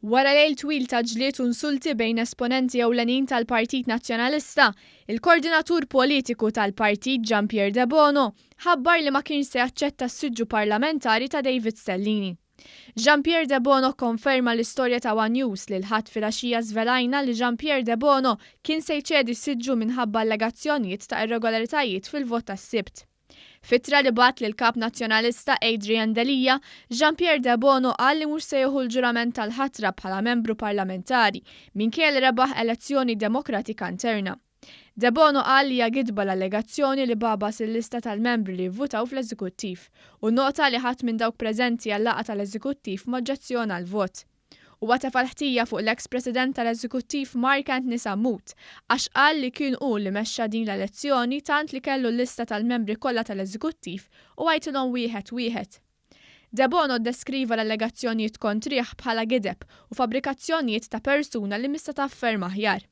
Wara lejl twil ta' ġlied u nsulti bejn esponenti ewlenin tal-Partit Nazzjonalista, il-Kordinatur Politiku tal-Partit Jean Pierre Debono ħabbar li ma kienx se jaċċetta s-siġġu parlamentari ta' David Stellini. Jean Pierre Debono kkonferma l-istorja ta' one News li l-Ħadd filgħaxija żvelajna li Jean Pierre Debono kien se jċedi s-siġġu minħabba allegazzjonijiet ta' irregolaritajiet fil-vot tas-Sibt. F'ittra li bagħat lill-Kap Nazzjonalista Adrian Delia, Jean Pierre Debono qal li mhux se jieħu l-ġurament tal-ħatra bħala membru parlamentari minkejja li rebaħ elezzjoni demokratika interna. Debono qal li hija gidba l-allegazzjoni li bagħbas il-lista tal-membri li jivvutaw fl-Eżekuttiv u nnota li ħadd minn dawk preżenti għal-laqgħa tal-Eżekuttiv m'oġġezzjona l-vot. Huwa tefa' l-ħtija fuq l-eks President tal-Eżekuttiv Mark Anthony Sammut għax qal li kien hu li mexxa din l-elezzjoni tant li kellu l-lista tal-membri kollha tal-Eżekuttiv u għajtilhom wieħed wieħed. Debono ddeskriva l-allegazzjonijiet kontrih bħala gideb u fabbrikazzjonijiet ta' persuna li missha taf ferm aħjar.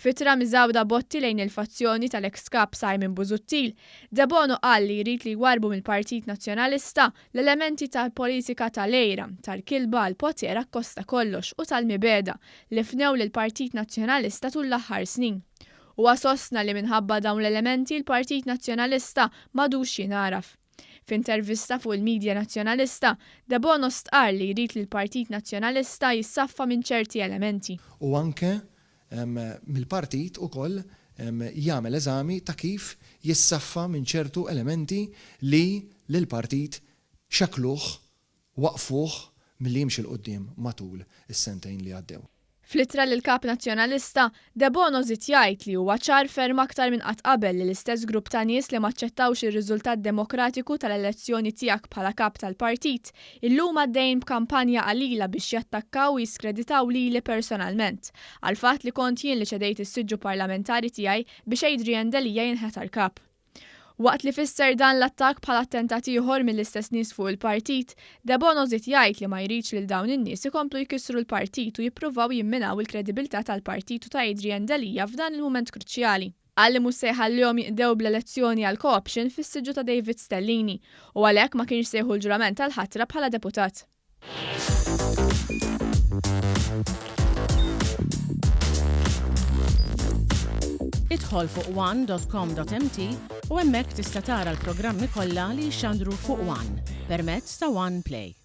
F'ittra miżgħuda botti lejn il-fazzjoni tal-eks Kap Simon Busuttil, Debono qal li jrid li jwarrbu mill-Partit Nazzjonalista l-elementi tal-politika tal-għira, tal-kilba għall-poter akkost ta' kollox u tal-mibegħda li fnew lill-Partit Nazzjonalista tul l-aħħar snin. Huwa sostna li minħabba dawn l-elementi l-Partit Nazzjonalista m'għadux jingħaraf. F'intervista fuq il-media Nazzjonalista, Debono stqarr li jrid li l-Partit Nazzjonalista jissaffa minn ċerti elementi. U anke mill-partit ukoll jagħmel eżami ta' kif jissaffa minn ċertu elementi li lill-partit xekkluh waqqfuh milli jimxi 'l quddiem matul is-sentejn li għaddew. Fl-ittra lill-Kap Nazzjonalista, Debono żied jgħid li huwa ċar ferm aktar minn qatt qabel li l-istess grupp ta' nies li m'aċċettawx ir-riżultat demokratiku tal-elezzjoni tiegħek bħala Kap tal-Partit, illum għaddejjin b'kampanja qalila biex jattakkaw u jiskreditaw lili personalment, għall-fatt li kont jien li ċedejt is-siġġu parlamentari tiegħi biex Adrian Delia jinħatar Kap. Waqt li fisser dan l-attakk bħala attentat ieħor mill-istess nies fuq il-partit, Debono żied jgħid li ma jridx lil dawn in-nies ikomplu jkissru l-partit u jippruvaw jimminaw il-kredibilità tal-partit u ta' Adrian Delia f'dan il-mument kruċjali. Qal li mhux se jħallihom jinqdew bl-elezzjoni għal co-option fis-siġġu ta' David Stellini u għalhekk ma kienx se jieħu l-ġurament tal-ħatra bħala deputat. Idħol fuq one.com.mt u hemmhekk tista' tara l-programmi kollha li jixxandru fuq One permezz ta' One Play.